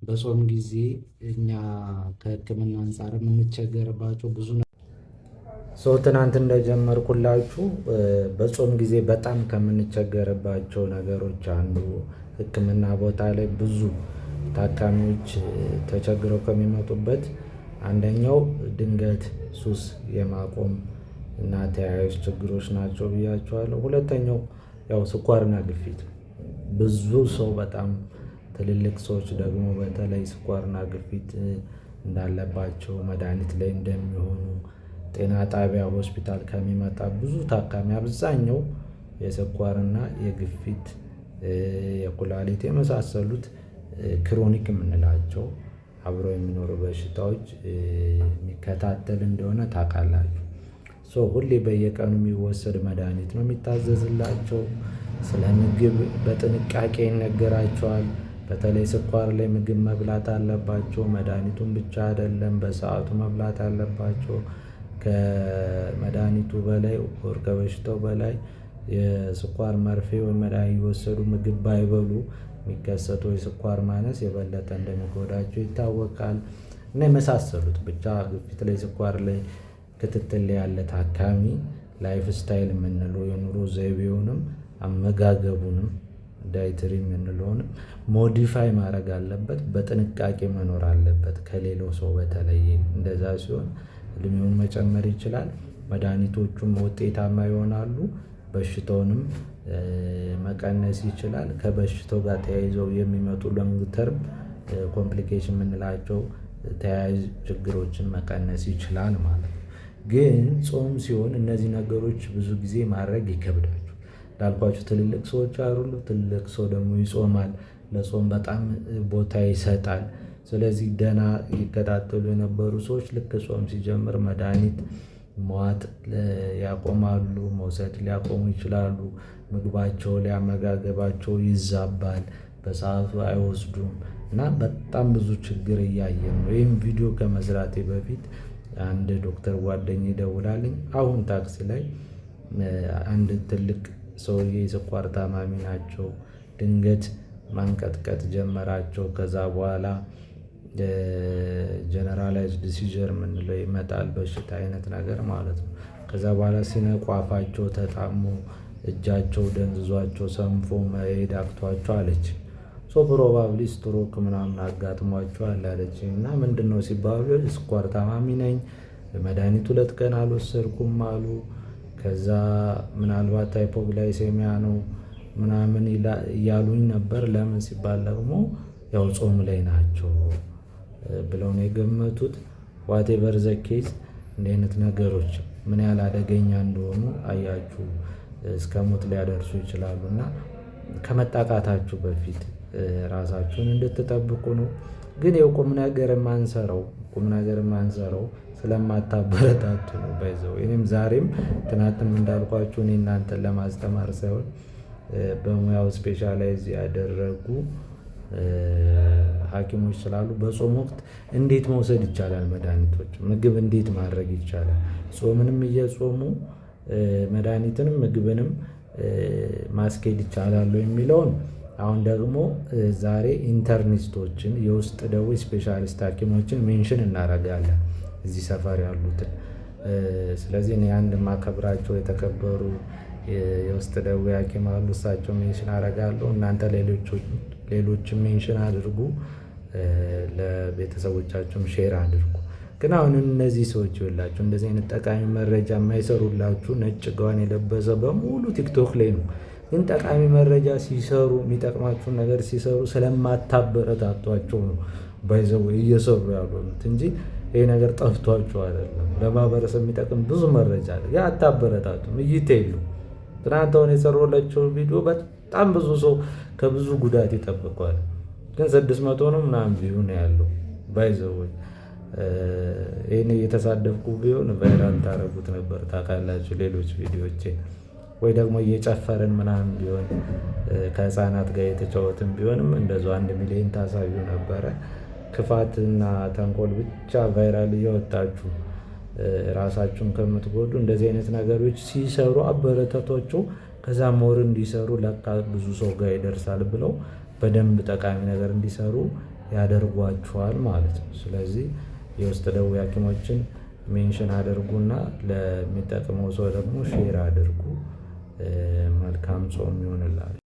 በጾም ጊዜ እኛ ከህክምና አንፃር የምንቸገርባቸው ብዙ ሰው ትናንት እንደጀመርኩላችሁ በጾም ጊዜ በጣም ከምንቸገርባቸው ነገሮች አንዱ ህክምና ቦታ ላይ ብዙ ታካሚዎች ተቸግረው ከሚመጡበት አንደኛው ድንገት ሱስ የማቆም እና ተያያዥ ችግሮች ናቸው ብያቸዋለሁ። ሁለተኛው ያው ስኳርና ግፊት፣ ብዙ ሰው በጣም ትልልቅ ሰዎች ደግሞ በተለይ ስኳርና ግፊት እንዳለባቸው፣ መድሃኒት ላይ እንደሚሆኑ፣ ጤና ጣቢያ ሆስፒታል ከሚመጣ ብዙ ታካሚ አብዛኛው የስኳርና የግፊት፣ የኩላሊት የመሳሰሉት chronic የምንላቸው አብረው የሚኖሩ በሽታዎች የሚከታተል እንደሆነ ታውቃላችሁ። So ሁሌ በየቀኑ የሚወሰድ መድሃኒት ነው የሚታዘዝላቸው። ስለ ምግብ በጥንቃቄ ይነገራቸዋል። በተለይ ስኳር ላይ ምግብ መብላት አለባቸው። መድሃኒቱን ብቻ አይደለም በሰአቱ መብላት አለባቸው። ከመድሃኒቱ በላይ ወር ከበሽታው በላይ የስኳር መርፌ ወይም መድሃኒት እየወሰዱ ምግብ ባይበሉ የሚከሰተው የስኳር ማነስ የበለጠ እንደሚጎዳቸው ይታወቃል። እና የመሳሰሉት ብቻ ግፊት ላይ፣ ስኳር ላይ ክትትል ላይ ያለ ታካሚ lifestyle የምንለው የኑሮ ዘይቤውንም አመጋገቡንም dietary የምንለውንም modify ማድረግ አለበት። በጥንቃቄ መኖር አለበት ከሌላው ሰው በተለየ። እንደዛ ሲሆን እድሜውን መጨመር ይችላል። መድኃኒቶቹም ውጤታማ ይሆናሉ። በሽታውንም መቀነስ ይችላል። ከበሽታው ጋር ተያይዘው የሚመጡ long term complication የምንላቸው ተያያዥ ችግሮችን መቀነስ ይችላል ማለት ነው። ግን ጾም ሲሆን እነዚህ ነገሮች ብዙ ጊዜ ማድረግ ይከብዳል። እንዳልኳችሁ ትልልቅ ሰዎች አሉ። ትልቅ ሰው ደግሞ ይጾማል። ለጾም በጣም ቦታ ይሰጣል። ስለዚህ ደህና ይከታተሉ የነበሩ ሰዎች ልክ ጾም ሲጀምር መድሃኒት መዋጥ ያቆማሉ፣ መውሰድ ሊያቆሙ ይችላሉ። ምግባቸው ሊያመጋገባቸው ይዛባል፣ በሰአቱ አይወስዱም እና በጣም ብዙ ችግር እያየን ነው። ይህም ቪዲዮ ከመስራቴ በፊት አንድ ዶክተር ጓደኛዬ ደውላልኝ አሁን ታክሲ ላይ አንድ ትልቅ ሰውዬ የስኳር ታማሚ ናቸው። ድንገት ማንቀጥቀጥ ጀመራቸው። ከዛ በኋላ generalized seizure የምንለው ይመጣል፣ በሽታ አይነት ነገር ማለት ነው። ከዛ በኋላ ሲነቁ አፋቸው ተጣሞ፣ እጃቸው ደንዝዟቸው፣ ሰንፎ መሄድ አቅቷቸው አለች። So probably stroke ምናምን አጋጥሟቸዋል አለች። እና ምንድነው ሲባሉ ስኳር ታማሚ ነኝ፣ መድኃኒት 2 ቀን አልወሰድኩም አሉ። ከዛ ምናልባት hypoglycemia ነው ምናምን እያሉኝ ነበር። ለምን ሲባል ደግሞ ያው ጾም ላይ ናቸው ብለው ነው የገመቱት። Whatever the case፣ እንዲህ አይነት ነገሮች ምን ያህል አደገኛ እንደሆኑ አያችሁ፣ እስከ ሞት ሊያደርሱ ይችላሉ። እና ከመጣቃታችሁ በፊት ራሳችሁን እንድትጠብቁ ነው። ግን ይኸው ቁም ነገር የማንሰራው ስለማታበረታቱ ነው። By the way፣ እኔም ዛሬም ትናንትም እንዳልኳችሁ እኔ እናንተን ለማስተማር ሳይሆን በሙያው specialize ያደረጉ ሐኪሞች ስላሉ በጾም ወቅት እንዴት መውሰድ ይቻላል፣ መድኃኒቶች፣ ምግብ እንዴት ማድረግ ይቻላል፣ ጾምንም እየጾሙ መድኃኒትንም ምግብንም ማስኬድ ይቻላል የሚለውን አሁን ደግሞ ዛሬ internist ኦችን፣ የውስጥ ደዌ specialist ሐኪሞችን mention እናደርጋለን እዚህ ሰፈር ያሉትን። ስለዚህ እኔ አንድ የማከብራቸው የተከበሩ የውስጥ ደዌ ሐኪም አሉ፣ እሳቸው mention አደርጋለሁ። እናንተ ሌሎችም mention አድርጉ፣ ለቤተሰቦቻችሁም share አድርጉ። ግን አሁን እነዚህ ሰዎች ይኸውላችሁ እንደዚህ አይነት ጠቃሚ መረጃ የማይሰሩላችሁ ነጭ ጋዋን የለበሰ በሙሉ ቲክቶክ ላይ ነው። ግን ጠቃሚ መረጃ ሲሰሩ፣ የሚጠቅማችሁን ነገር ሲሰሩ ስለማታበረታቷቸው ነው by the way እየሰሩ ያልሆኑት እንጂ ይሄ ነገር ጠፍቷቸው አይደለም። ለማህበረሰብ የሚጠቅም ብዙ መረጃ አለ። ያ አታበረታቱም፣ እይታ የለውም። ትናንት አሁን የሰሩላቸው ቪዲዮ በጣም ብዙ ሰው ከብዙ ጉዳት ይጠብቀዋል። ግን 600 ነው ምናምን view ነው ያለው። By the way፣ ይሄን እየተሳደብኩ ቢሆን viral ታረጉት ነበር ታውቃላችሁ። ሌሎች ቪዲዮዎቼን ወይ ደግሞ እየጨፈርን ምናምን ቢሆን፣ ከህፃናት ጋር የተጫወትን ቢሆንም እንደዛው 1 ሚሊዮን ታሳዩ ነበረ። ክፋትና ተንኮል ብቻ viral እየወጣችሁ ራሳችሁን ከምትጎዱ እንደዚህ አይነት ነገሮች ሲሰሩ አበረታቷቸው። ከዛ more እንዲሰሩ፣ ለካ ብዙ ሰው ጋር ይደርሳል ብለው በደንብ ጠቃሚ ነገር እንዲሰሩ ያደርጓችኋል ማለት ነው። ስለዚህ የውስጥ ደዌ ሐኪሞችን mention አድርጉና ለሚጠቅመው ሰው ደግሞ share አድርጉ። መልካም ጾም ይሁንላችሁ።